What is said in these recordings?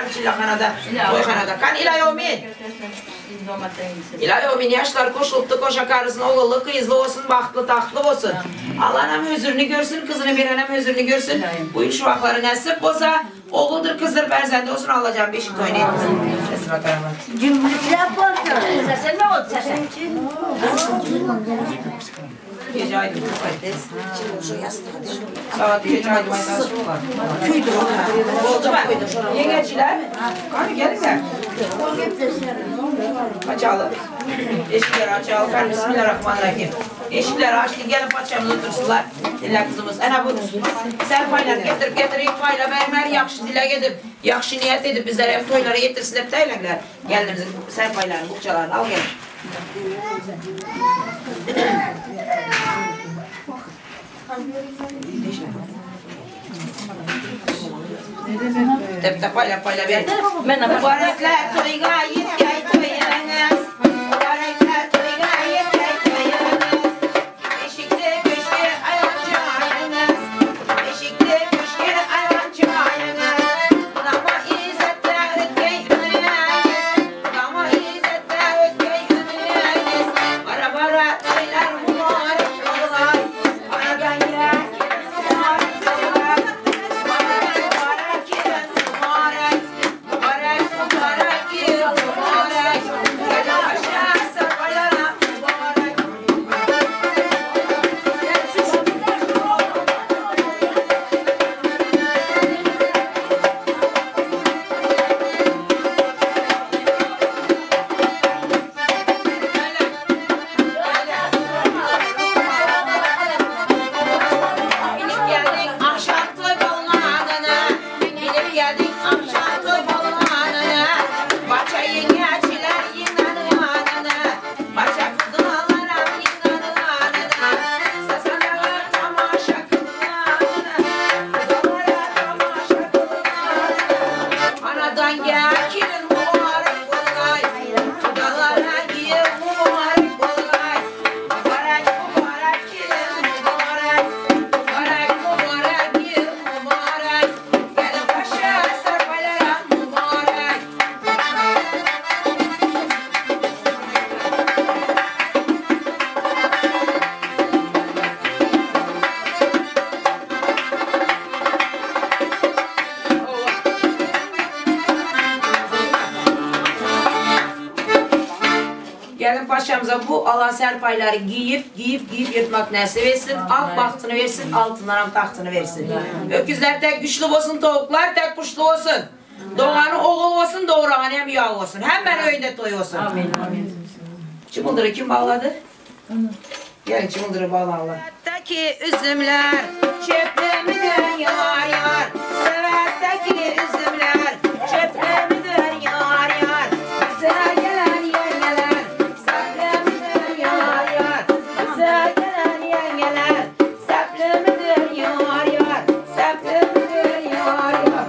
Görüşýäris çillehanada, toýhanada. Kan ilaýomin! Ilaýomin ýaşlar goşulypdy goşa karysyn ogully gyzly bolsun bagtly tagtly bolsun. Alanam hözürini görsün kyzyny berenem hözürini görsün. Bu ýyl şu wagtlary nesip bolsa oguldyr kyzdyr perzendi bolsun Allajan beşik toýuny etsin. Sesime karamat. Jümlükläp bolsun. Gece aýdym Saat gece aýdym Boldumy? Ýeňeçiler, gany geliňler. Açaly. Eşikleri açaly. Gany bismillahirrahmanirrahim. Eşikleri açdy, gelin patyşamyz otursynlar. Dilla gyzymyz. Ene bu serpaýlary getirip getirip paýla bermer, ýagşy dileg edip, ýagşy niýet edip bizleri hem toýlara ýetirsin dep täýleňler. Gelinimiziň serpaýlaryny, bukjalaryny al gelin. Tep payla payla ver. Mübarekler toyga yetgay toyuňyz. Mübarekler toyga yetgay toyuňyz. Beşikde köşke aýlan jaýyňyz. Beşikde köşke aýlan jaýyňyz. Mydama izzetde ötgey ömrüňiz. Mydama izzetde ötgey ömrüňiz. Bara-bara toýlar mübarek bolgaý. Aradan gelen mübarek bolgaý. Mübarek gelin mübarek. Mübarek mübarek gelin mübarek. Gelin başa sarpaýlara mübarek. Bilip geldik akşam toy bolmanyny, Bilip geldik akşam toy bolmanyny, Barça ýeňňeçiler ýygnananyny, Barça kudalaram ýygnananyny, Sazandalar tamaşa kylanyny, Kudalara tamaşa kylanyny, Anadan gel kelin mübarek bolgaý, Kudalara giýew mübarek bolgaý, Mübarek, mübarek kelin mübarek, Mübarek, mübarek giýew mübarek, Gelin başa sarpaýlara mübarek. Gelin paşamıza bu alan serpayları giyip, giyip, giyip yırtmak nasip etsin. Ak bahtını versin, altınlaram tahtını versin. Öküzler tek güçlü olsun, tavuklar tek kuşlu olsun. Doğanı oğul olsun, doğuranı hem yağ olsun. Hemen öyünde toy olsun. Amin, amin. Çımıldırı kim bağladı? Gelin çımıldırı bağlayalım. Sevetteki üzümler çöplüğümden yar yar. Sevetteki üzümler çöplüğümden yar yar. Bize gelen yengeler seplüğümden yar yar. Bize gelen yengeler seplüğümden yar yar. Seplüğümden yar yar.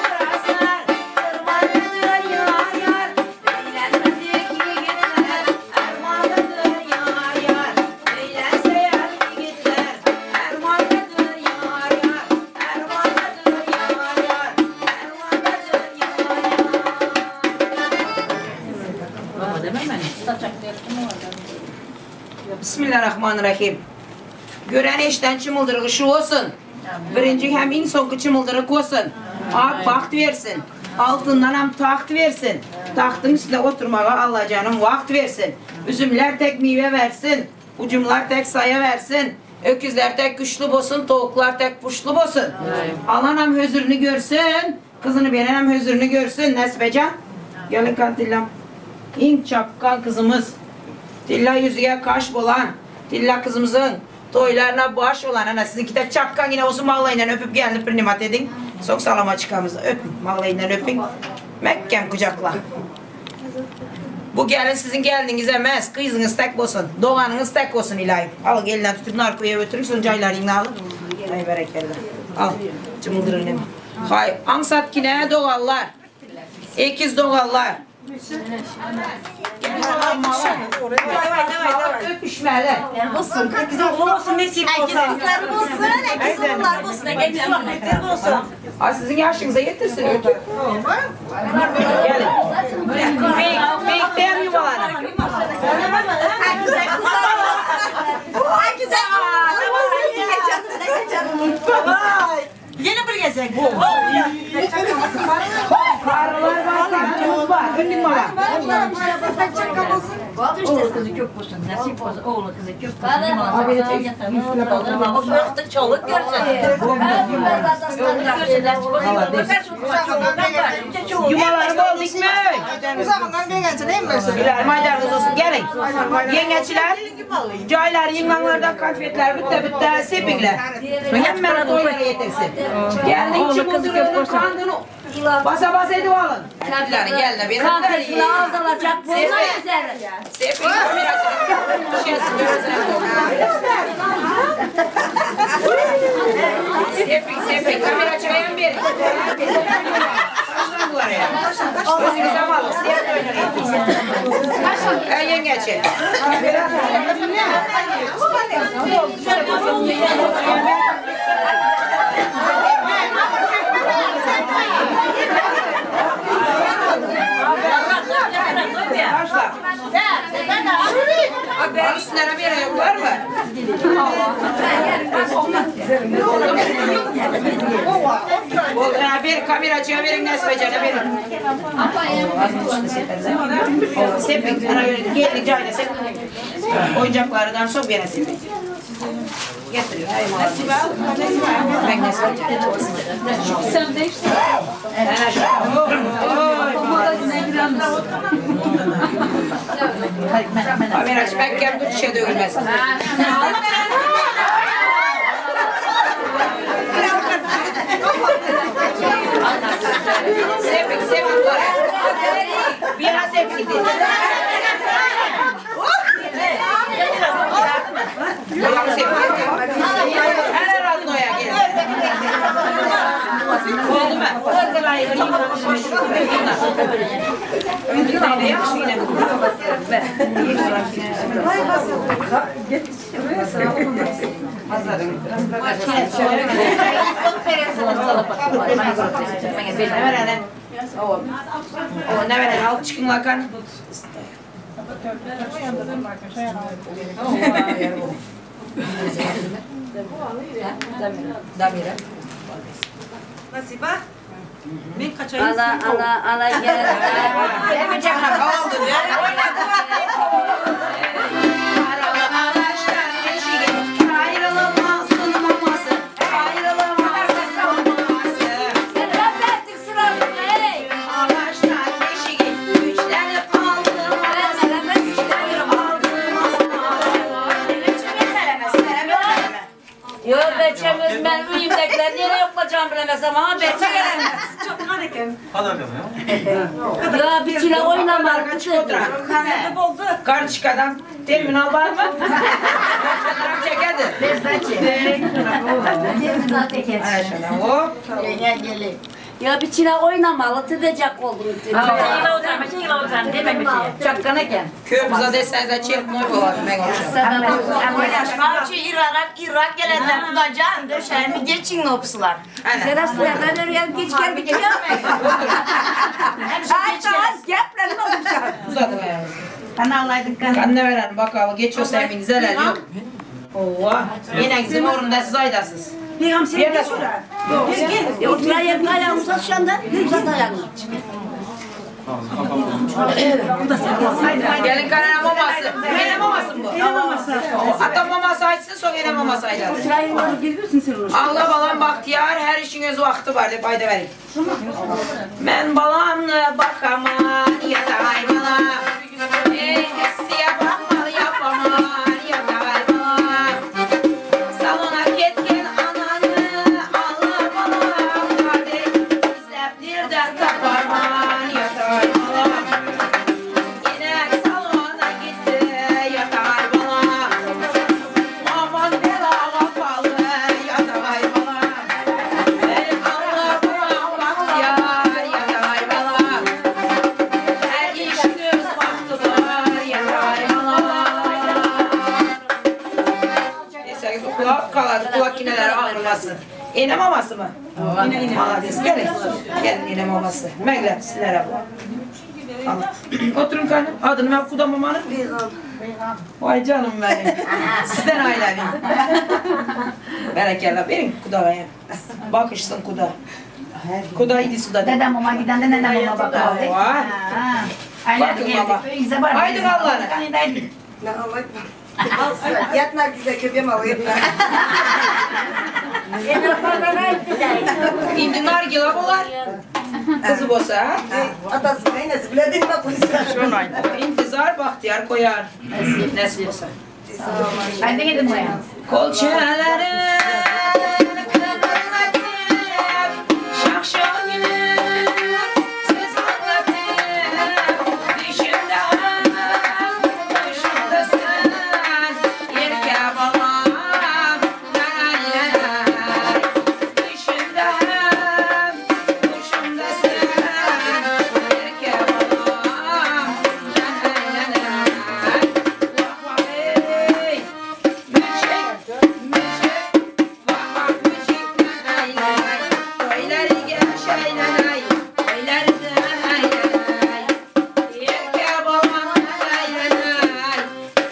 Birazlar kırmanlıdır yar yar. Eğlenmedik yiğitler ermanlıdır yar yar. Eğlense yar yiğitler ermanlıdır yar yar. Ermanlıdır yar yar. Ermanlıdır yar yar. Bismillahirrahmanirrahim. Gören eşden çımıldırığı şu olsun. Birinci hem iň soňky çymyldyryk bolsun. Ak bagt bersin. Altyndan hem tagt bersin. Tagtyň üstünde oturmaga Allajanym wagt bersin. Üzümler tek miwe bersin. Ucumlar tek saýa bersin. Öküzler tek güçli bolsun, towuklar tek puşly bolsun. Alan hem hözürini görsün, kyzyny beren hem hözürini görsün. Nesibejan, gelin kan tillam. Iň çakgan kyzymyz. Tilla ýüzüge kaş bolan, tilla kyzymyzyň Toýlaryna baş bolan ana siziňkide çakgan ýene bolsun maglaýyndan öpüp gelnip bir nemat ediň soň salama çykamyz öpüň maglaýyndan öpüň mäkgem gujakla bu gelin siziň gelniňiz emes gyzyňyz tek bolsun doganyňyz tek bolsun ilaýym al elinden tutup narkoýa götüriň soň jaýlaryňy alyň aý berekella al jymyldyryn haý aňsat kine doganlar. Ekiz doganlar. Öpüşmeli. Olsun. Ekiz oğlu olsun nesip olsa. Ekiz kızları olsun, ekiz oğulları olsun. Ekiz rahmetleri olsun. Ay sizin yaşınıza yetirsin ötü. Gelin. Beyik, beyik yuvaları. Güzel kızlar olsun. Ay güzel kızlar olsun. Ne canım, Vay. Yine bir gezek. Karılar var, karılar var. Önlük var. Oğlu kızı kök olsun, nasip olsun. Oğlu kızı kök olsun. Yoktu çoluk görsün. Yuvaları bol dikme. Uzağından ben gelsin değil mi? Güler maydarınız olsun. Gelin. Yengeçler, caylar, yınlanlardan konfetler, bitte bitte sepingler. Hemen toylara yetirsin. Gelin çımıldırığının kandını basa basa edip alın. Gelin gelin. Benim Konfetini ağız alacak, bunlar güzel. Sepin kamera Sepin sepin kamera çayan bir. Taşlandılar ya. Özünüze alın. Siyah oynayın. Ey yengeçi. Taşla. Abi üstüne bir yok var mı? Oldu. Ha, bir kameracıya verin Nesbecene verin. Sepin. Ana verin. Gelin cayla sepin. Oyuncaklardan sok yine sepin. Getiriyor. Nesibe. Ben Nesbecene. Sen de işte. Ana şu. Kameracı ben gel dur şişe dökülmez. Sepin sepin var. Biraz sepin. Tamam sepin. Her radnoya gel. Oldu mu? Ne veren? O, o ne veren? Al çıkın lakan. Damira. Nasiba. Ben kaçayım. Ana, ana, ana gel. Oldu. Ayrılamazsın maması, ayrılamazsın maması. Rahmetlik sırası, hey. Ağaçtan beşiği, üçlenip aldım maması, üçlenip aldım Yok beçemiz ben uyumdakiler nereye yapacağım bilemez ama beçe gelemez. Çok kan eken. Ya bir çile oynama. Kanada boldu. Karışkadan terminal var mı? Çekerdi. Hop. Ya bir çile oynamalı, tüdecek oldum. Köy deseniz de çırpmıyor olar ben olacağım. Avcı İrak, İrak gelenler kudacan döşermi geçin nopsular. Ana. Seraslardan öğren geç gel bir gel. Uzadım ayağımı. Kan ne veren bakalım geçiyor sevmin zelal yok. Ova. Yine bizim orunda siz aydasız. Peygamber sen Bir de gel sonra. şuraya. Gel gel. Oturayım ayağımı uzat şu anda. Uzat ayağını. Gelin kanına maması. Ene maması bu. Ene maması. Ata maması açsın sonra ene maması açar. Oturayım onu bilirsin sen onu. Allah balam bahtiyar her işin öz vakti var deyip ayda verin. Ben balamla bakaman yatay bala. Ey kesiye bakmalı yapaman yatay bala. Salona ketken ananı Allah balam kardeş. İzlep nereden taparman yatay bala. Yine salona gitti yatay bala. Aman bela kapalı yatay bala. Ey Allah balam bahtiyar yatay bala. bassyn. Ene mamasymy? Malades, gelin. Gelin ene mamasy. Mägler, sizlere bu. Oturun kany. Adyny näme kuda mamanyň? Begam. Waý janym meniň. Sizden aýlanyň. Berekella beriň kudaga hem. Bakyşsyn kuda. Kuda idi suda. Dedem mama gidende nenem mama bakardy. Bakın mama. Aýdyň Allany. Ýat Nargize köpem al ýatma. Indi nargila bolar. Gyzy bolsa. Atasy gaýnasy bilen diňle goýsa. Şony aýt. Intizar bagtyýar koýar. Nesip bolsa. Aýdyň edin goýaň. Kol çälerin kymylladyp, Şah-şah gülüp, söz aňladyp, Düşümde ak, duşumda sen, Erke balam, lay-lay. Düşümde hem, duşumda sen, Erke balam, lay-lay. Wah wah eý, Müçek, müçek, wah wah müçek, lay-lay. Toýlarga şaýlanay, toýlarda aýlanay. Erke balam, lay-lay.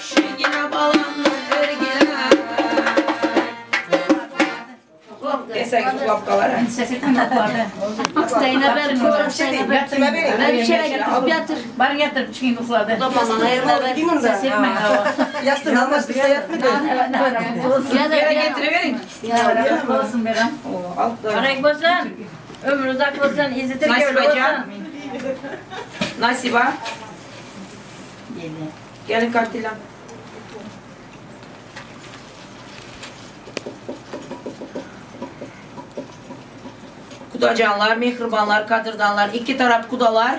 Şigine balam, örgilay. Deseňiz uklap galar. Aksayına ver, aksayına ver. Kime Ver içeri getir, yatır. Baryň ýatyr, çiňin uklady. Ses etme. Ýassyk almaşdyrsa ýatmady. Ýere getireweriň. Olsun Beram. Renk bolsun. Ömür uzak bolsun. İzzetir Nasiba gövle can. bolsun. Nasiba. Gelin kartıyla. Kudacanlar, mehribanlar, kadırdanlar, iki tarap kudalar.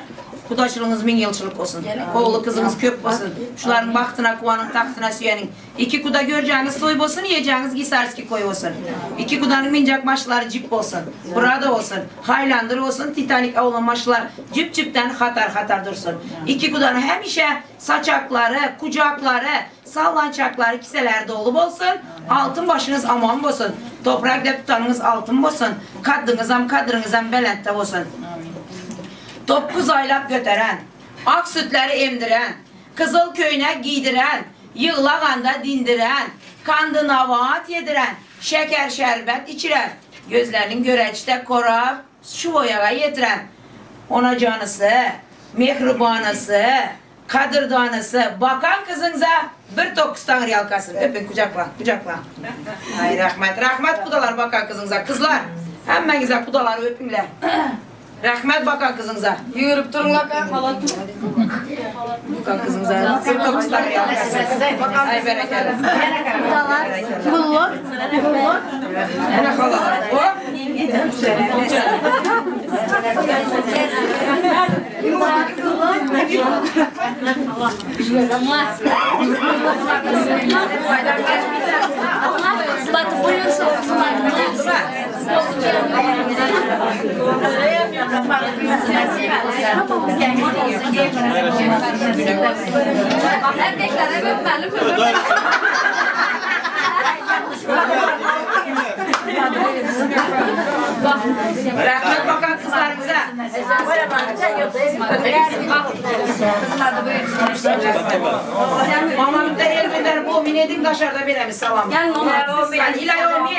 Kudaçılığınız min yılçılık olsun. Oğlu kızınız köp olsun. Şuların bahtına, kuvanın tahtına süyenin. İki kuda göreceğiniz soy olsun, yiyeceğiniz gisarski koy olsun. İki kudanın mincak maçları cip olsun. Burada olsun, Highlander olsun, Titanic avlan maçlar cip cipten hatar hatar dursun. İki kudanın hemişe saçakları, kucakları, sallançakları kiseler dolu olsun. Altın başınız aman olsun. Toprak dep tutanınız altın olsun. Kaddınız am kadrınız am belentte olsun. Dokuz aylap göteren, ak sütleri emdiren, kızıl köyüne giydiren, yığlağanda dindiren, kandinavat yediren, şeker şerbet içiren, gözlerinin göreçte korap, şu boyağa yetiren, ona canısı, mehribanısı, kadırdanısı, bakan kızınıza bir tokuz tanrı yalkasın. Öpün kucakla, kucakla. Ay rahmet, rahmet kudalar bakan kızınıza. Kızlar, hemmenize kudaları öpünler. Rahmet bakan kızınıza. Yürüp durun laka. Bakan kızınıza. Bir tokuz tanrı yalkasın. Ay bereketli. Kulluk. Kulluk. Ana halalar. Hop. Batıp buyursun. Erkeklere öpmeli mi? Rahmet bakan kızlarımıza. Mamam da el gönder bu minedin kaşarda beremiz salam. Gel mama. Yani ilahi amin.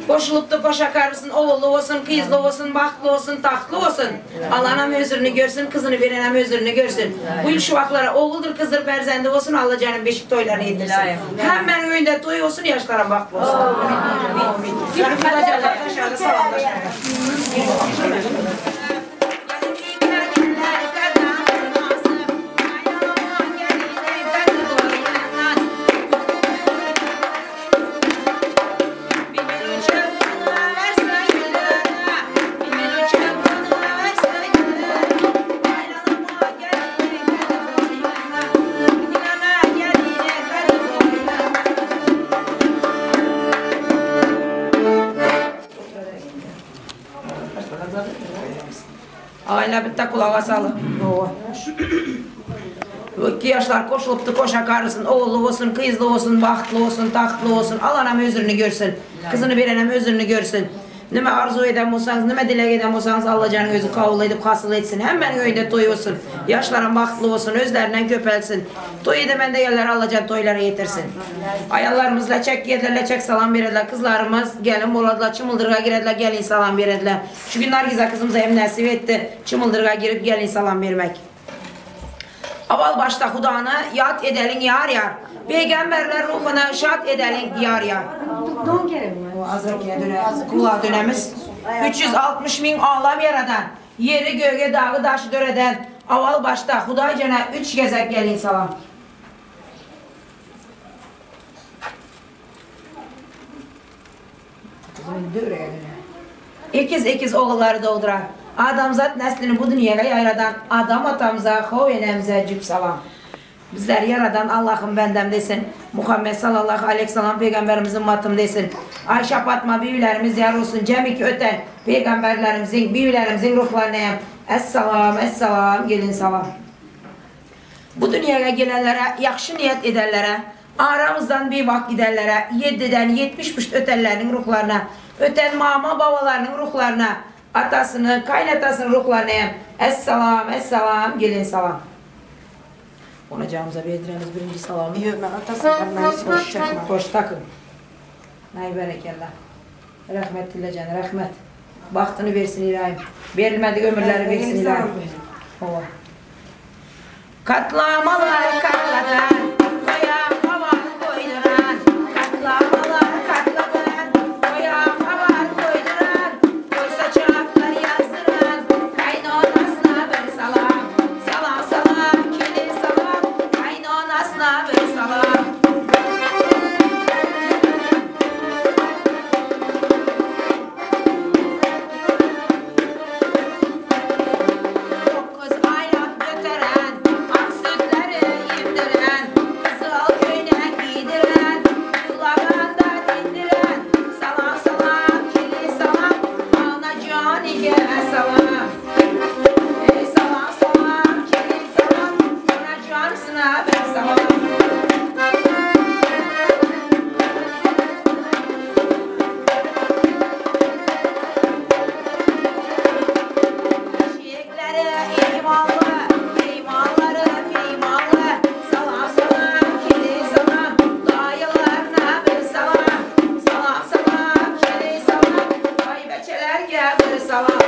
Koşuluptu koşa karısın, oğullu olsun, kızlı olsun, bahtlı olsun, tahtlı olsun. Allah'ın özrünü görsün, kızını veren özrünü görsün. Bu yıl şu vaklara oğuldur, kızdır, perzendi olsun, Allah canım beşik toylarını yedirsin. Hemen önünde toy olsun, yaşlara bahtlı olsun. Amin. Rahmet aşağıda salamlaşalım. Aile bitti kulağa salı. İki yaşlar koşuluptu koşa karısın, oğullu olsun, kızlı olsun, bahtlı olsun, tahtlı olsun. Allah anam özrünü görsün. Kyzyny berenem özürini görsün. Nime arzuw eden bolsaňyz, nime dileg eden bolsaňyz Allajanyň özi kabul edip hasyl etsin. Hemmäniň öýünde toý bolsun. Ýaşlaram bagtly bolsun, özlerinden köpelsin. Toý edemen degenler Allajan toýlara ýetirsin. Aýallarymyz läçek giýediler, läçek salam berediler. Kyzlarymyz gelin boladylar, çymyldyrga girediler, gelin salam berediler. Şu gün Nargiza kyzymyza hem nesip etdi, çymyldyrga girip gelin salam bermek. Awal başda Hudany ýat edeliň ýar-ýar. Peýgamberler ruhuny şat edeliň ýar-ýar. Kula dönemiz. 360 miň alam ýaradan, ýeri, gögi, dagy, daşy döreden, awal başda Hudaý jana üç gezek gelin salam. Ekiz-ekiz ogullary dogduran, adamzat neslini bu dünýäge ýaýradan Adam atamyza, How enemize jüp salam. Bizleri ýaradan Allahym bendem desin, Muhammet sallallahu aleýhissalam pygamberimiz ymmatym desin. Aýşa Patma bibilerimiz ýar bolsun, jemiki öten pygamberlerimiziň, bibilerimiziň ruhlaryna hem Esselam, Esselam, gelin salam. Bu dünýäge gelenlere, ýagşy niýet edenlere, Aramyzdan biwagt gidenlere, ýediden 70 puşt ötenleriniň ruhlaryna, öten mama-babalarynyň ruhlaryna, atasynyň, kaýynatasynyň ruhlaryna hem Esselam, Esselam, gelin salam. Onajagymyza berdiremiz birinji salamy. Ýok, men atasyny barmaýyn, goş çakma. Goş takyň. Naý berekella. Rahmet Tillejan, rahmet. Bagtyny bersin Ylaýym. Berilmedik ömürleri bersin Ylaýym. Hawa. Katlamalar katladan, toýa habar goýduran. Katlamalar katladan, toýa habar goýduran. Toý saçaklar ýazdyran, kaýnonasyna bir salam. Salam, salam, kelin salam, kaýnonasyna bir salam. Dokuz aýlap göteren, ak sütleri emdiren, gyzyl köýnek giýdiren, uwlaganda diňdiren, Salam, salam, kelin salam, Annajan eje salam. Eý, salam, salam, kelin salam, Anajanysyna bir salam. Eşekleri eýwanly, peýmanlary peýmanly, Salam, salam, kelin salam, daýylaryna bir salam. Salam, salam, kelin salam, gaýybeçelerge bir salam.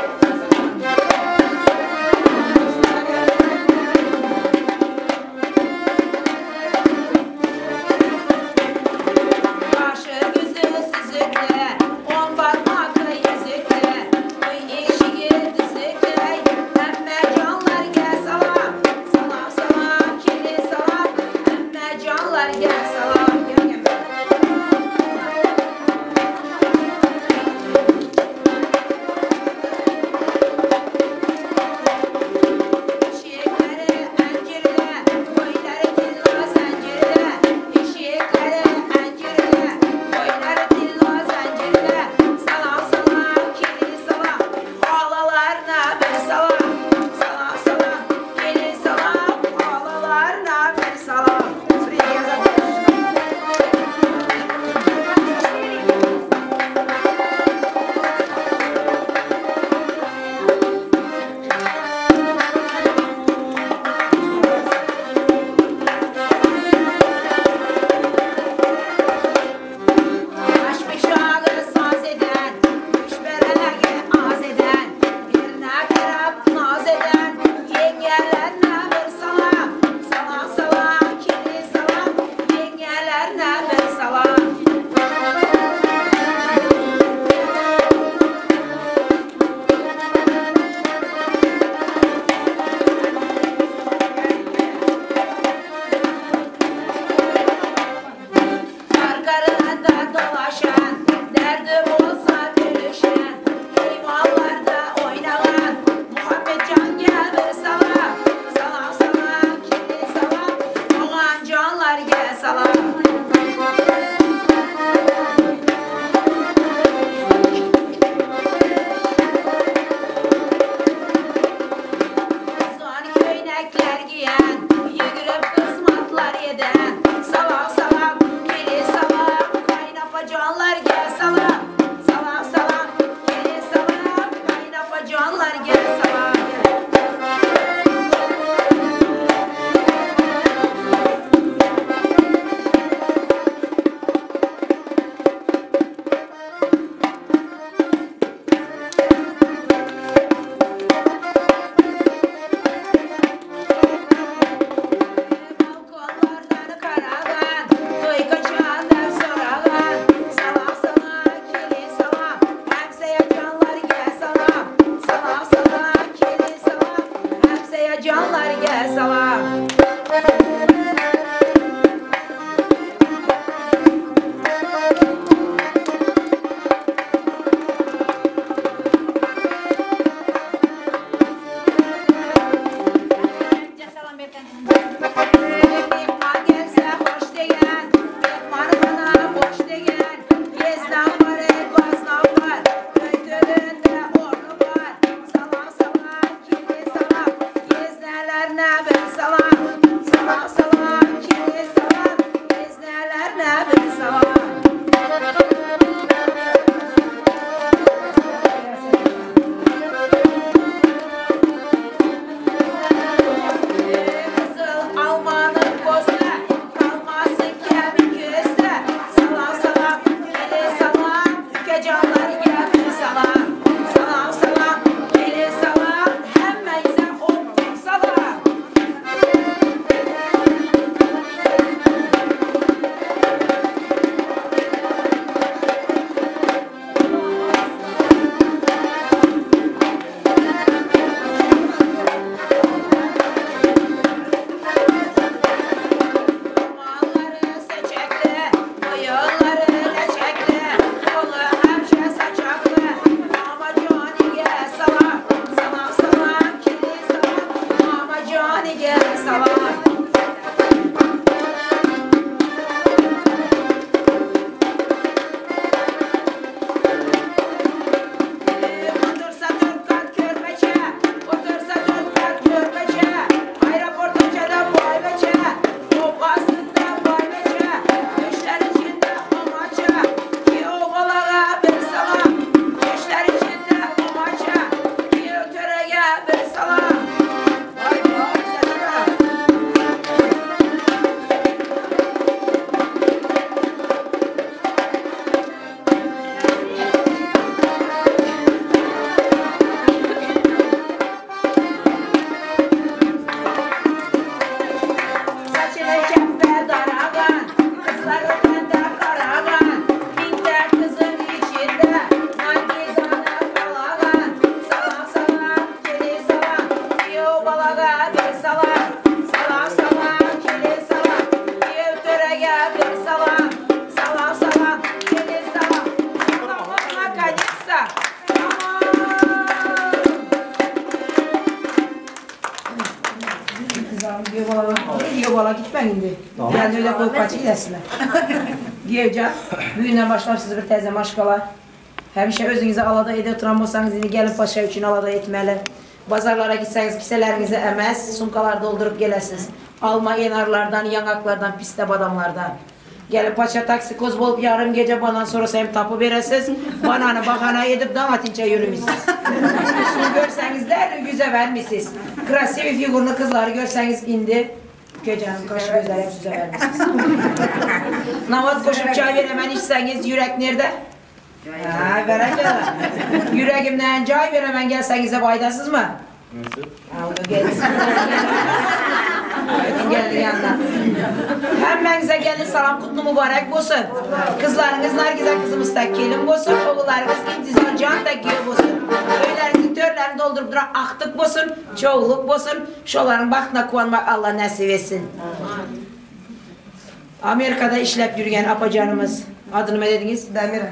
Gaşy gözü süzükli, on barmagy ýüzükli, Öý eşigi düzükli, hemme janlarga salam. Salam, salam, kelin salam, hemme janlarga salam. Gel, gel. Eşekleri encirli, goýlary tilla zencirli. Eşekleri encirli, goýlary tilla zencirli. Salam, salam, kelin salam, halalaryna bir salam. Salam, salam, kelin salam, halalaryna bir salam. Baş bıçağı saz eden, düşberegi az eden, bir Gel salam. Otursa dört kat körpeçe, otursa dört kat körpeçe, aeroportaçada boybeçe, top astında boybeçe, düşler içinde omaça, ki oğulağa bir salam, düşler içinde omaça, ki törege bir salam. Vay vay sana. Saçını çekme darağan, kızları bende karağan, Binde kızın içinde, Nargizanı kalağan, Salam salam, keli salam, Diyo balağa bir salam, Salam salam, keli salam, Diyo törege bir salam, Salam salam, keli salam, Salam наконец-то! Giyev bala gitme indi. Geldi öyle koyup kaçı gidesinler. Giyevcan, bugünden başlarsınız bir təzə maşqala. Həmişə özünüzə alada edə oturan olsanız indi gəlin paşa üçün alada etməli. Bazarlara gitsəniz kisələrinizi əməz, sumkalar doldurup gələsiniz. Alma enarlardan, yanaklardan, pistə badamlardan. Gəlin paşa taksikoz bolup yarım gece banan sonra hem tapu verəsiniz. Bananı bahana edip damatinçe yürümüşsünüz. Su görsəniz də yüze vermişsiniz. Krasiv figurlu kızları görsəniz indi gecenin kaşı gözləri hep yüze vermişsiniz. Namaz koşup çay veremən içsəniz yürək nerede? Ha, verəcəm. Yüreğimden cay veremən gəlsəniz də faydasız mı? Ha, onu gelsin. Geldi yanına. Hemmenizə gəlin salam kutlu mübarək olsun. Kızlarınız Nargiza kızımız da gelin olsun. Oğullarınız İntizar Can da giyev olsun. Öylərinizin törlərini doldurup duran axtık olsun, çoğuluk olsun. Şoların baxtına kuvanmak Allah nəsib etsin. Amerika'da işlep yürüyen apacanımız, adını ne dediniz? Damira.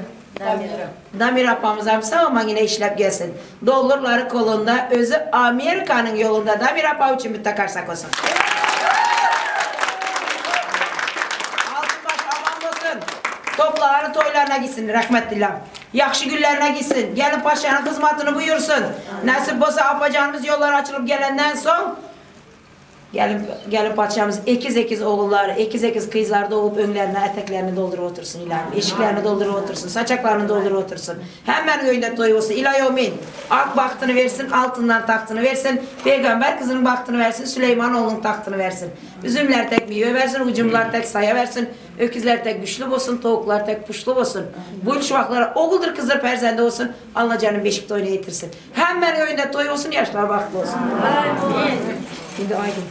Damir apamız hem sağ olma yine işlep gelsin. Dollurları kolunda, özü Amerika'nın yolunda. Damir apa için bir takarsak olsun. Altın baş aman olsun. Topları toylarına gitsin rahmetlillah. Yaxşı günlerine gitsin. Gelin paşanın hizmetini buyursun. Nasip olsa apacanımız yollar açılıp gelenden son Gelin, gelin padşahımız ekiz ekiz oğulları, ekiz ekiz kızlar doğup önlerine eteklerini doldurup otursun ilahim. Eşiklerini doldurup otursun, saçaklarını doldurup otursun. Hemen önünde toy olsun. İlahi Ak bahtını versin, altından tahtını versin. Peygamber kızının bahtını versin, Süleymanoğlu'nun tahtını versin. Üzümler tek meyve versin, ucumlar tek saya versin. Öküzler tek güçlü olsun, tavuklar tek puşlu olsun. Bu uşaklara oğuldur kızdır perzende olsun. Allah canım beşik toyunu getirsin. Hemen önünde toy olsun, yaşlar bahtlı olsun. Şimdi aydın.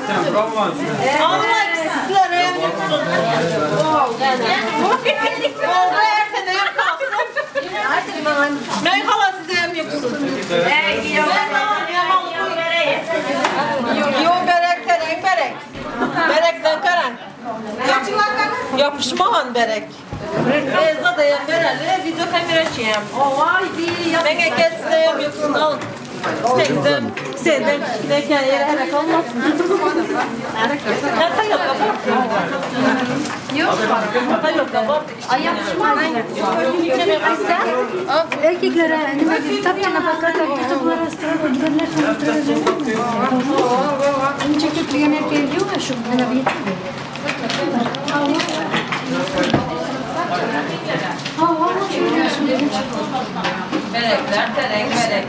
Allah sizlere hem ýuksun. Oldu ertene hem kalsın. Men hala size hem ýuksun. Yo berek terek berek. Berekden karan. Yapışmahan berek. Eza da yem bereli video kamera çeyem. Men gel size hem ýuksun alın. Sekizem, sevdim. Giderken yere hemen olmasın. Hata yok, Yok. Hata yok, Erkeklere nima tapchana pakata bular Uncha ko'plagan erkak yo'q shu mana bu Berekler, terek, berek.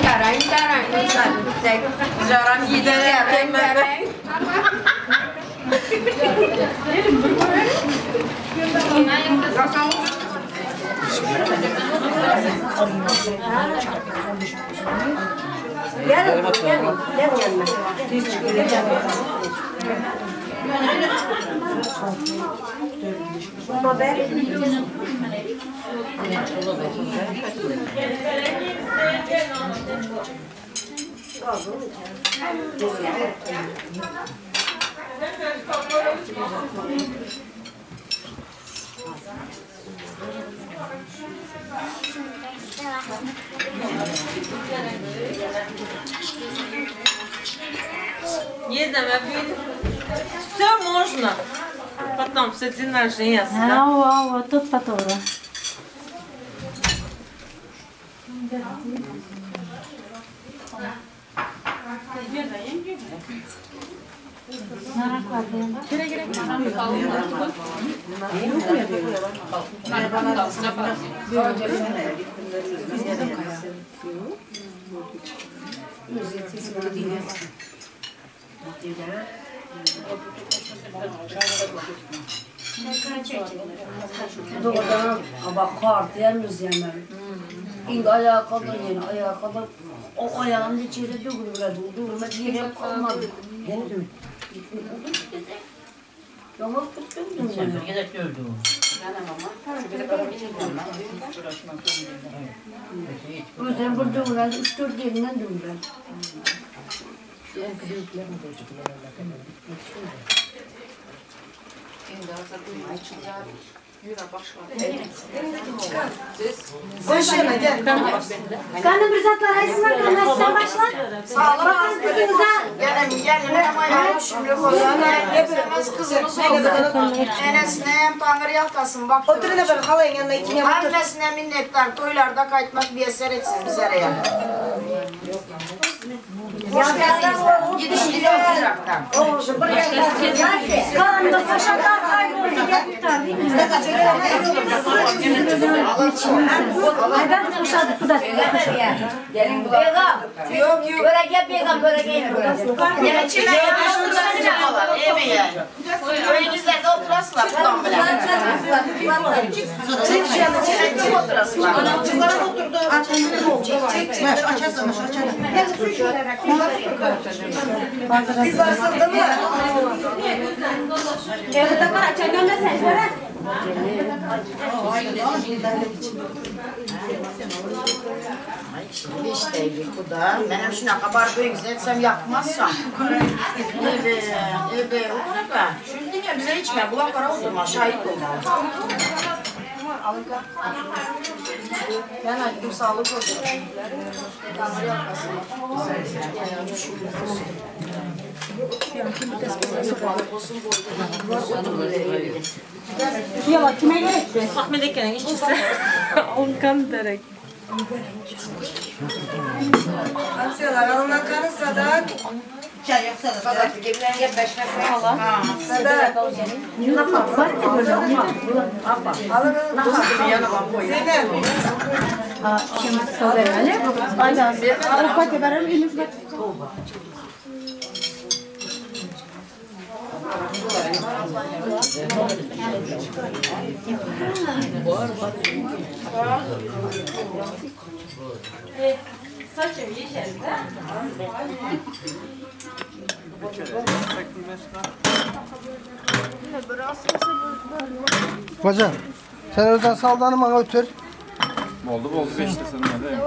Tarang tarang. Jaram Giderek, berek. Ездим, Все можно. Потом все день рождения. Ау, ау, тут потом. Doğrudan ama kar diyemiz yani. İndi ayağa kaldır yine ayağa kaldır. O ayağının içeri dökülmedi, dökülmedi yere kalmadı. Yine döküldü. Yalan tuttum yani. Özden bir dökülen, üç dört yerinden dökülen. Koş yana gel. Kanı bir zatlar aysınlar, kanı sen başla. Bakın kızınıza. Gelin gelin ama ya şimdi Hepimiz kızımız oldu. Enesine hem Tanrı yalkasın bak. Oturun efendim halayın yanına ikine otur. Hemmesine minnettar. Toylarda kaytmak bir eser etsin bizlere ya. Hoş geldiniz. Gidişleri oturaktan. Kanında taşaklar kayboldu. Ay ben kuşadık bu da. Yok yok. Böyle gel begam, böyle gel. Yani çile Evet. Köyünüzlerde oturasılar buradan bile. Çek şu yana çek. Çek oturasılar. Çıklara oturdu. Çek çek. Açasın açasın. Kız asıldı mı? Beş dakika bu da. Benim şuna kabar büyük etsem yakmazsam. Evet, evet. O kadar. Şimdi ya bize içme. Bulaklara oturma. Şahit olma. Ben açtım sağlık olsun. Tanrı yakmasın. Ahmet Eken'in işçisi. Onkan berek. Amcalar alın kanı sadak. Sadak. Alın. Zeynep. Saçım yeşildi. Bacan, sen oradan saldanı bana ötür. Boldy boldy beşde sen näde?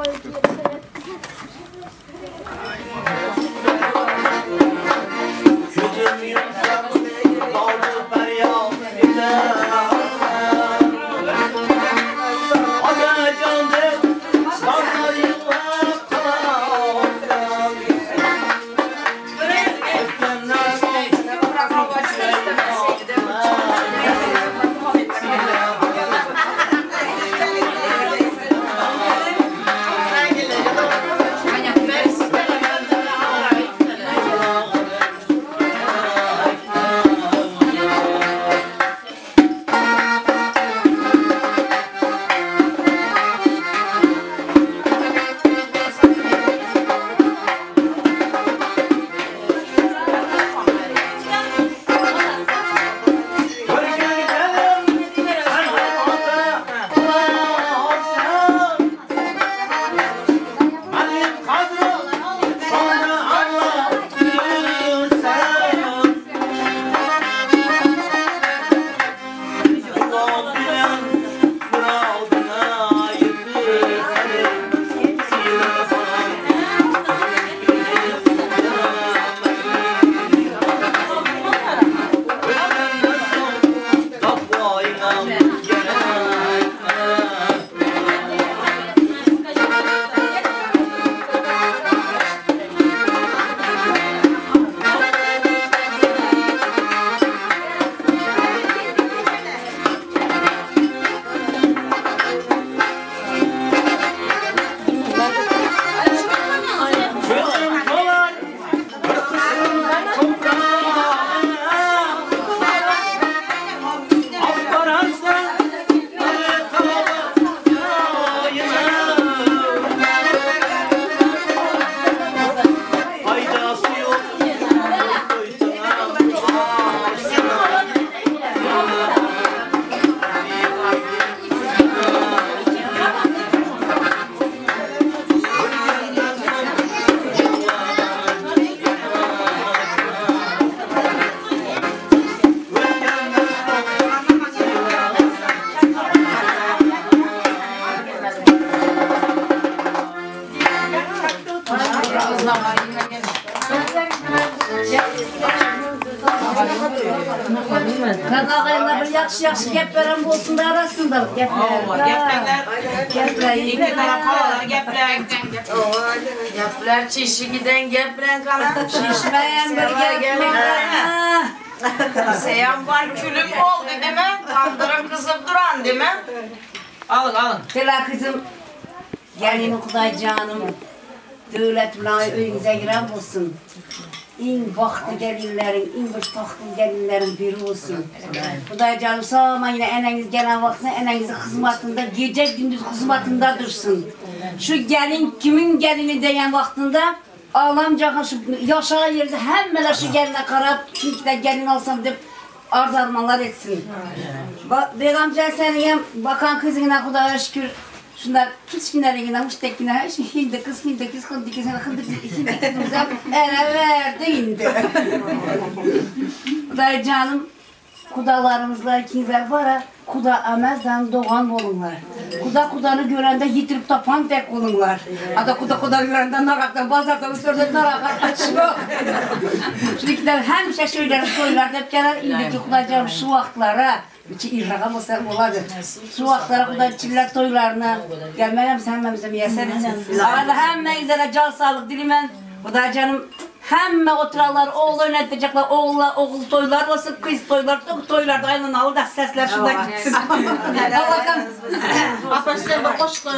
Kan ağaylar bir yaxşı yaxşı gep veren bolsun da arasında. Gep Gepler. Gepler. İki taraf havalar gepler. Gepler çişi giden geplen kalan. Şişmeyen bir gep. Seyhan var külüm oldu değil mi? Tandıra kızıp duran değil mi? Alın alın. Tela kızım, gelin Kuday canım, devlet bilen öyünüze giren olsun. İn bahtı gelinlerin, in bir tahtı gelinlerin biri olsun. Kuday canım sağ yine eneniz gelen vaxtında enenizin hizmetinde, gece gündüz hizmetinde dursun. Şu gelin kimin gelini diyen vaxtında ağlamcağın şu yaşayan yerde hemmeler şu geline karab, kimse gelin alsam deyip arz armanlar etsin. Beygamca senin bakan kızına Kudaya şükür Şunlar kiçkinlerine muştekine hindi kız hindi kız hindi kız hindi kız hindi kızımıza ere verdi indi. Kuday canım kudalarımızla ikinizler var ha kuda amezden doğan olunlar. Kuda kudanı görende yitirip tapan tek olunlar. Ada kuda kuda görende naraktan bazardan üstlerden narakat açıyor. Şimdikiler hemşe şöyle soylar dep gelir indiki kuda şu vaxtlara İçi irrağa olsa oladı. Şu vaxtlara kuda çiller toylarına gelmeyem sen hemmemize müyesser etsin. Arada hemmenize de can sağlık dilimem. Kuda canım hemme oturanlar oğul oynatacaklar, oğulla oğul toylar olsun, kız toylar, toylarda aynen alı da sesler şurada gitsin. Allah'ım. Apa sen bir qoşqun.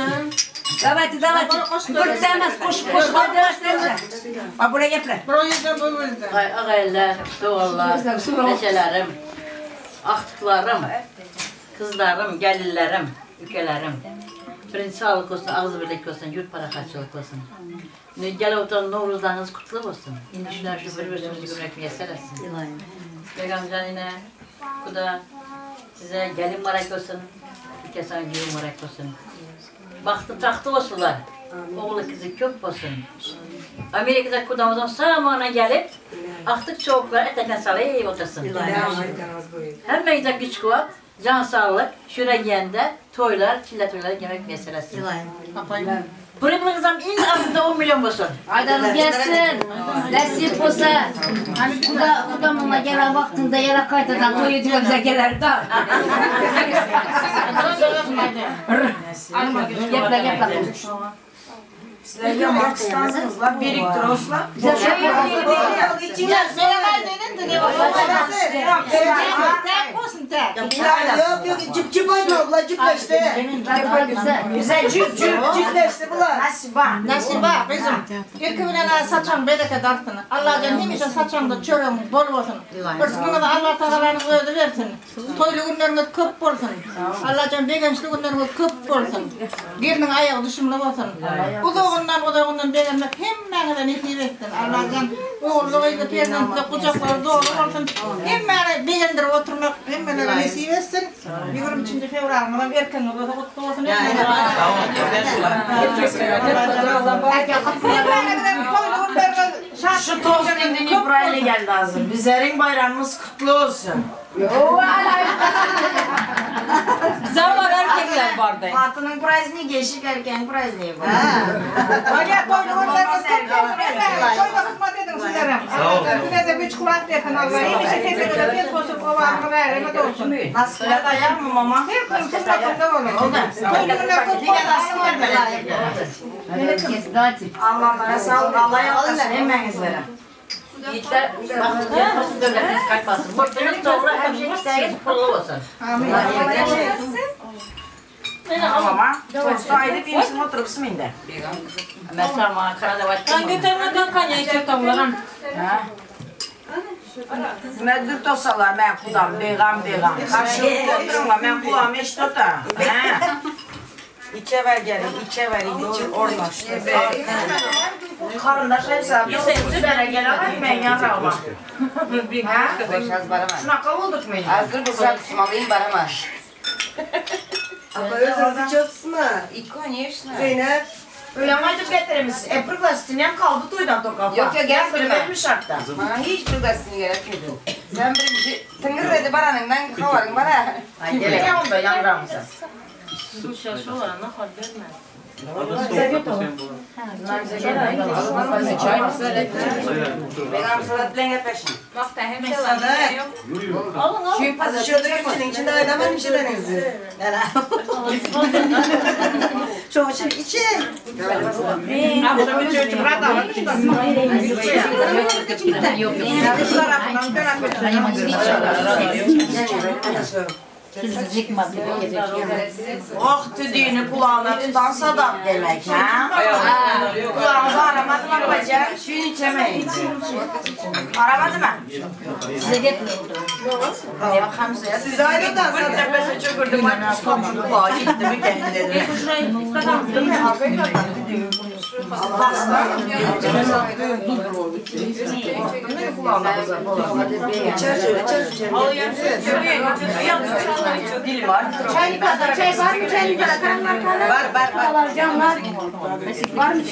Evet, evet. Bir demez, koş, koş, hadi demez. Bak buraya gel. Ay ağaylar, doğallar, neşelerim, axtıqlarım, kızlarım, gelinlerim, ülkelerim. Birinci sağlık olsun, ağız birlik olsun, yurt paraxatçılık olsun. Gel oturan Novruzlarınız kutlu olsun. İndişler şu bir özümüzü görmek müyesser etsin. Peygamber yine, bu da size gelin marak olsun, ülkesine güvün marak olsun. Baktı tahtı olsunlar, oğlu kızı köp olsun. Amerika'da kudamızdan sağ gelip, Agtyk çowuklar eteken salyp otursyn. Hemmäňize güç-kuwwat, jan saglyk, şüre-ýende toýlar, çille toýlar gelmek miýesser etsin. Pulumyňyzam iň azynda on million bolsun. Aýdanyňyz gelsin. Nesip bolsa, Huda, Huda muňa gelen wagtynda ýene gaýtadan toý edibem bize geler da. Geple, geple. Sizler ýaman kysgansyňyzlar, birikdiroslar. Yok yok cip cip oynuyor bunlar cipleşti. Bize cüp cüp cüpleşti bular. Nasiba. Nasiba kızım. İlki bilen saçan bereket artsyn. Allajan hemişe saçaňda çöregiň bol bolsun. Ryskyňyzy Allah Tagalanyň özi bersin. Toýly günleriňiz köp bolsun. Allajan begençli günleriňiz köp bolsun. Gelniň aýagy düşümli bolsun. Uzagyndan uzagyndan begenmek hemmäňize nesip etsin. Allajan ogully gyzly perzentli gujaklary doly bolsun. Hemmäni begendirip oturmak hemmelere nesip etsin. Ýigrimi üçünji fewralyňyzam erkeniňiz bolsa gutly bolsun. Hemmäňizem toýly günleriňiz şatlyk Şu tost indi nepraýly geldi hazir. Bizleriň baýramymyz kutly bolsun. Bize var erkekler bardı. Hatynyň prazdnigi geçik erkegiň prazdnigi bu. Bolýa toýly günleriňiz köp bolsun. Toýda hyzmat ediň sizlerem. Size-de güýç-kuwwat bersin Alla. Hemişe sesiňize ses goşup owazyňyz äleme dolsun. Naskılar taýýarmy mama? Her gün hyzmatynda boluň. Toýly günler köp bolsun. Allahlara sağlık, Allah ýalkasyn hemmäňizlere. Yiğitler bagtly bolsun, döwletiniz gaýtmasyn. Murtuňyz dogry, hemişe işleňiz pully bolsun. Mama, tostu aýdyp iýmsiň oturypsym indi. Men sana karada Kan götürmeden kan ya kötümlerim. Mən dur tosalar, mən kudam, beygam beygam. Karşılıklı oturun mən kulağım eşit ota. Hə? İçe ver gelin, içe ver, içe ornaştı. Karındaş hepsi abi. Sen bere gel ama ben yarama. Ha? Şuna kavulduk mu? Az dur bu tutmalıyım barama. Abla özünüzü çalışsın. Конечно. Zeynep. Öyle maydı getirimiz. E pırglastiniyem kaldı toydan tokafa. Yok yok gelsin Vermiş şartta. Bana hiç pırglastin gerekmedi. Sen birinci tıngır dedi baranından havarın bana. Ay gel onda yandıramıza. Benim salat bilen gepeşin. Şu pazı şurada kimsenin içinde aydaman bir şeyden izi. Çok için içi. Oh tüdüğünü kulağına tutan sadap demek ha? Kulağınızı aramadı mı bacım? Şunu içemeyin. Aramadı mı? Size getmiyor. Ne bakalım size? Siz ayrıdan Bir sadap. tepesi çökürdü, bak komşu kulağı gitti mi gelin dedi. Dilim var. Çay var mı? Çay var. Var var var. Canlar. Var mı?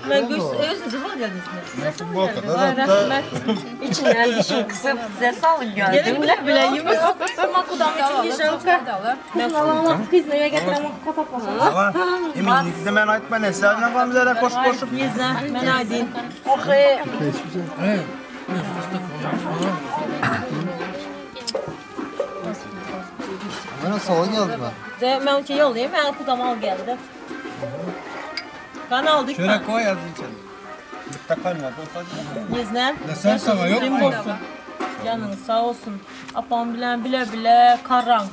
Ben özünüz var geldiniz. Rahmet. İçinden dişin kısıp size sağlık geldi. Gelin bile bile yemiz. Ama kudam için inşallah. Ben Allah kız neye getirem kapatmasın. Emin ben aytma ne sen ne var koş koşup. Yezne ben aydın. Okey. Bana salon geldi ben. Ben ki yollayayım ben kudam al geldi. Kan aldık. Şöyle koy az içeri. Yezne. Ne sen sana yok mu? Canın sağ olsun. Apam bilen bile bile karan.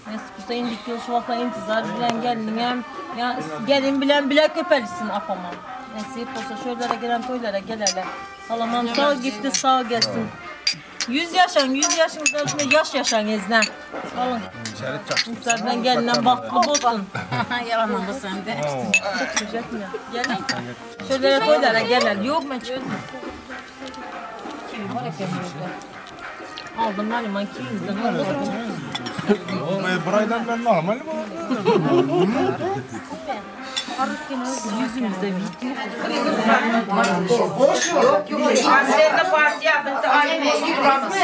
Nasip olsa indik yol şu vaxtla intizar bilen gelinin ya gelin bilen bile köpelisin apama. Nasip olsa şöylere gelen toylara gelerler. Salamam sağ gitti sağ gelsin. 100 yaşan 100 yaşınızdan üstünde yaş yaşan Yezne. Alın. İnsandan gelinden bahtlı olsun. Yalan oldu sende. Çok sıcak mı? Gelin. Şöylere toylara gelerler. Yok ben çıkıyorum. Kim var efendim? Aldım ben liman kimizden. Buraydan ben normal mi? Yüzümüzde video. Yok yok. Askerinde parti yaptı. Aynı eski duramız.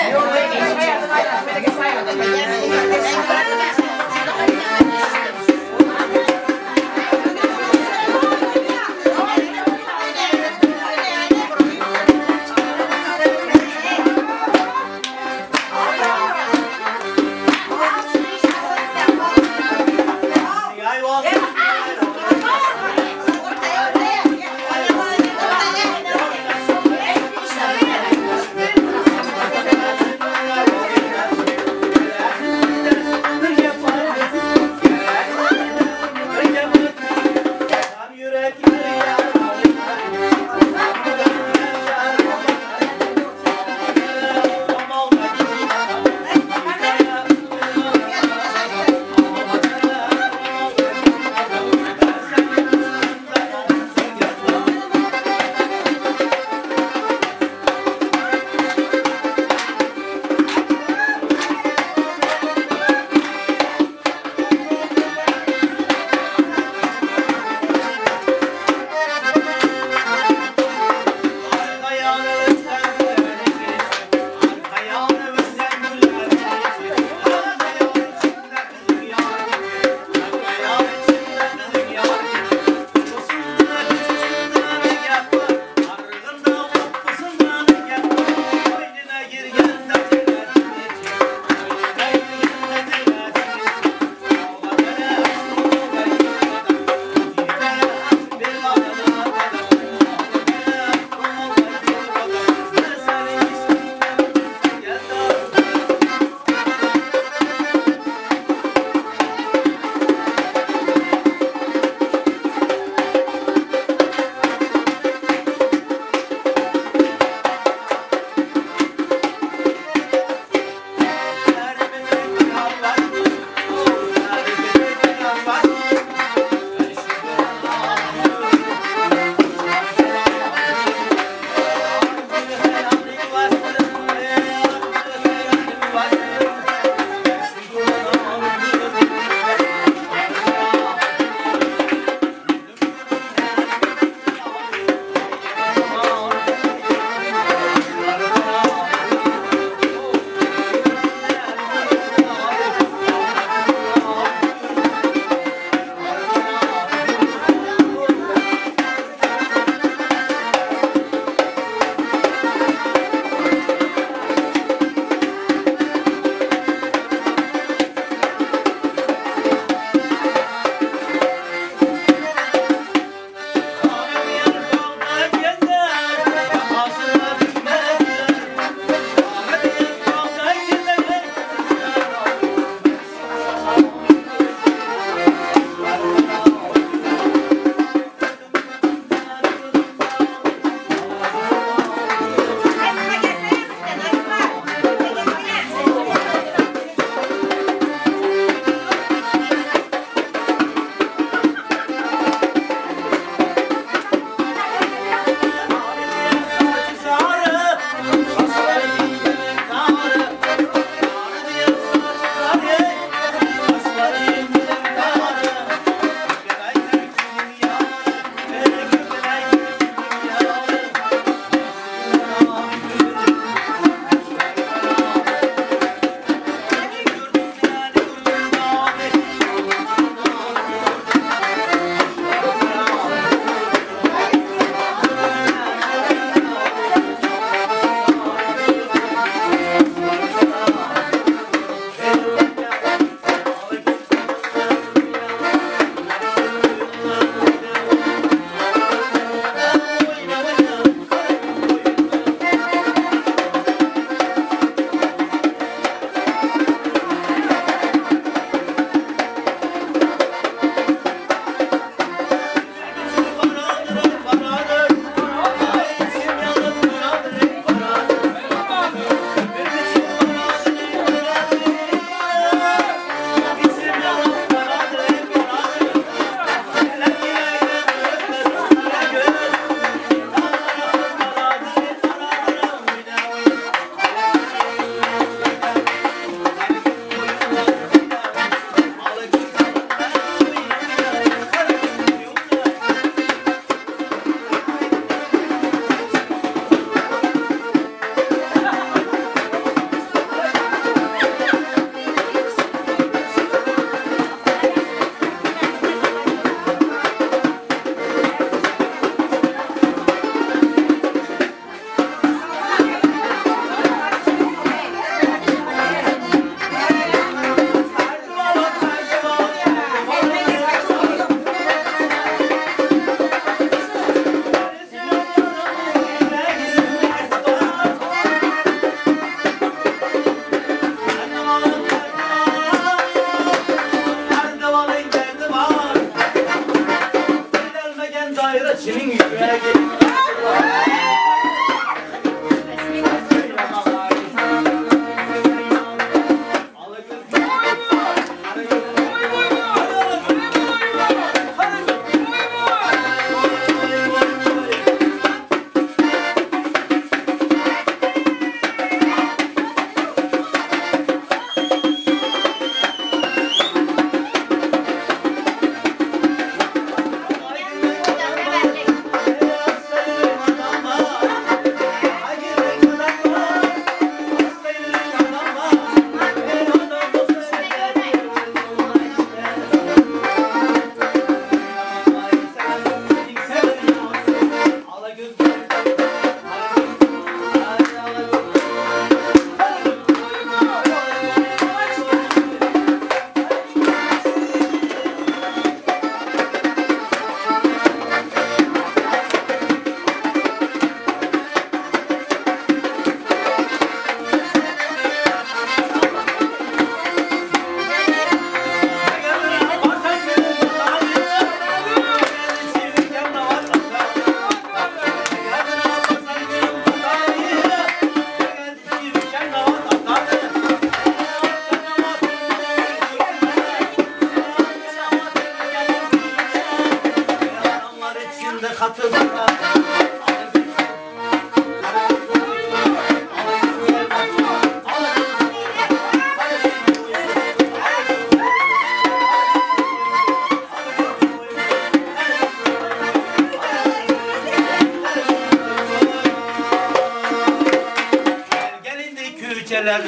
Geler.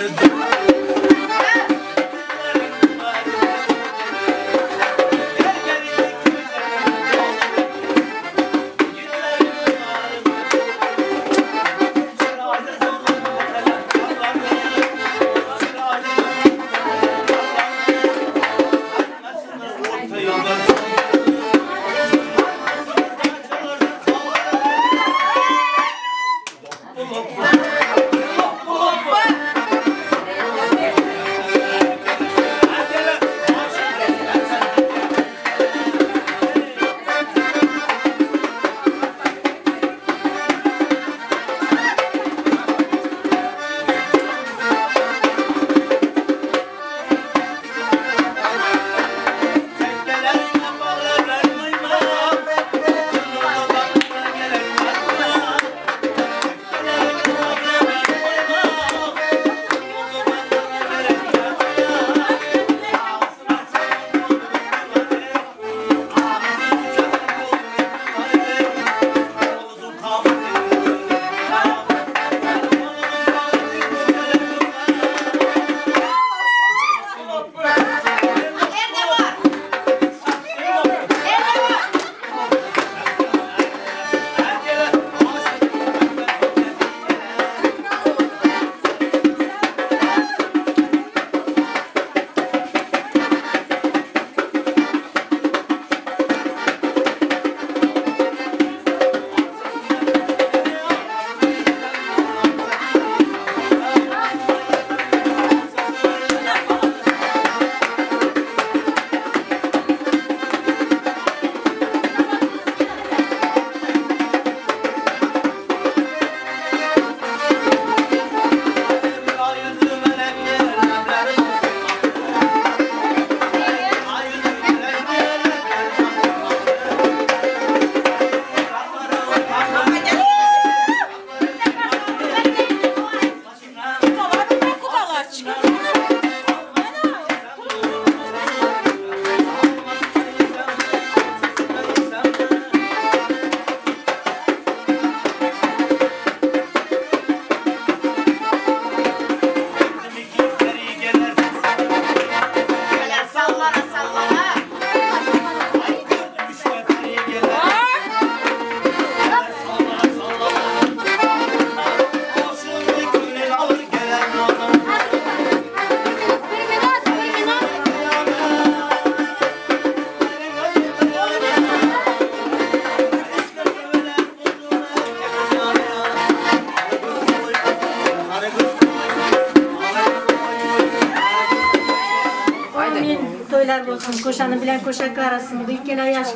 Toýlar bolsun, koşany bilen koşak arasyn, bu ikele ýaş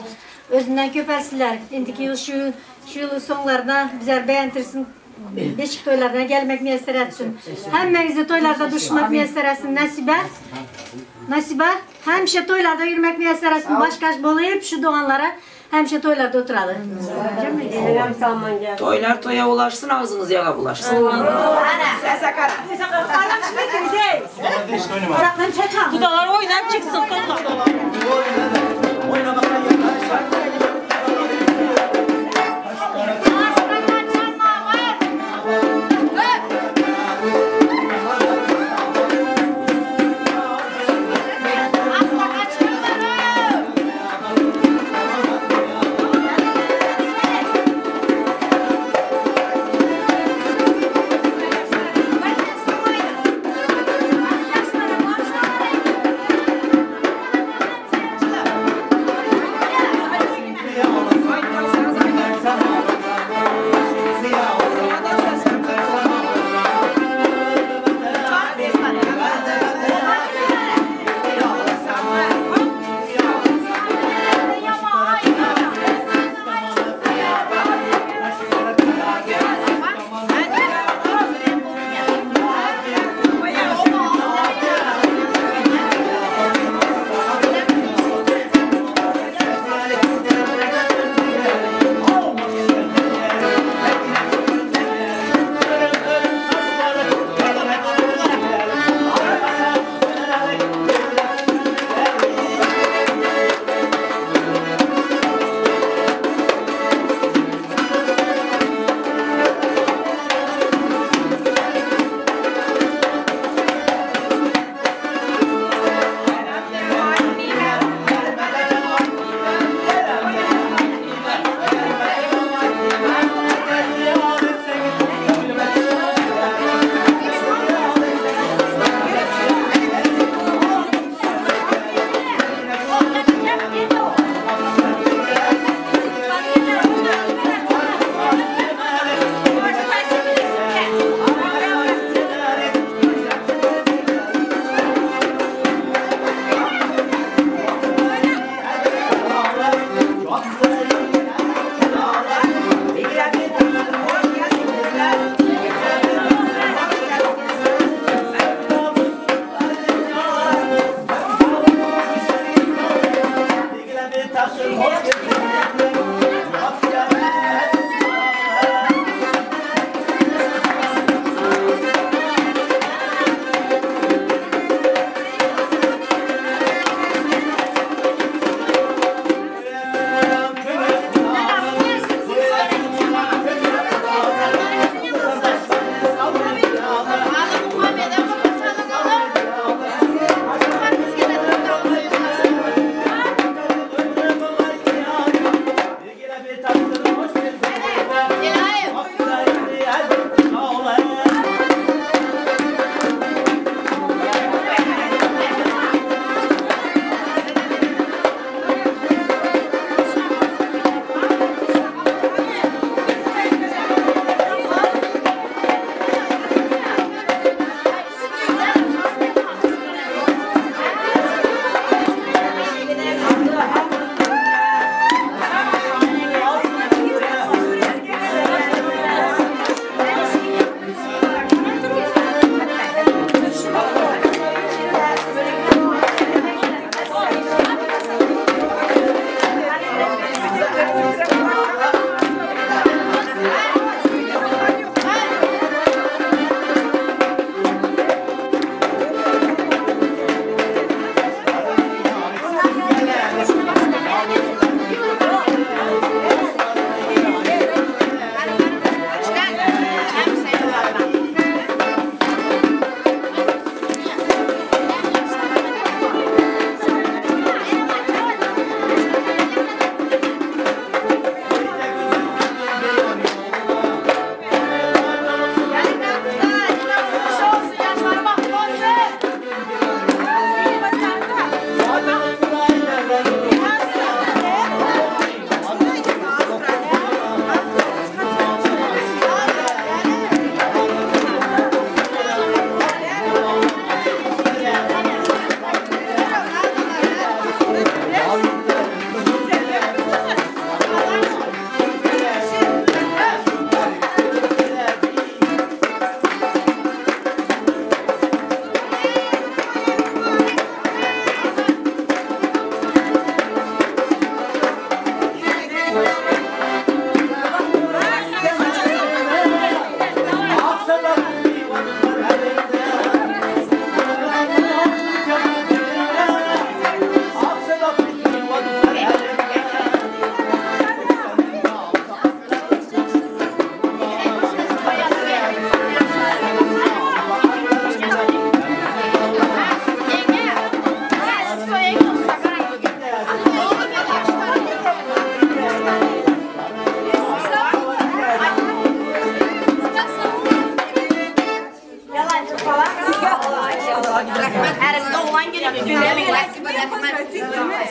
özünden köpelsinler. Indiki ýyl şu şu ýylyň soňlaryna bizler beýentirsin. Beşik toýlaryna gelmek miýesser etsin. Hemmäňize toýlarda duşmak miýesser etsin. Nasibe. Nasibe, hemişe toýlarda ýürmek miýesser etsin. Baş kaş bolup şu doganlara hemişe toýlarda oturaly. Toýlar toýa ulaşsyn, agzyňyz ýaga bulaşsyn. Kudalar oynap çıksın topla.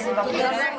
Rahmet.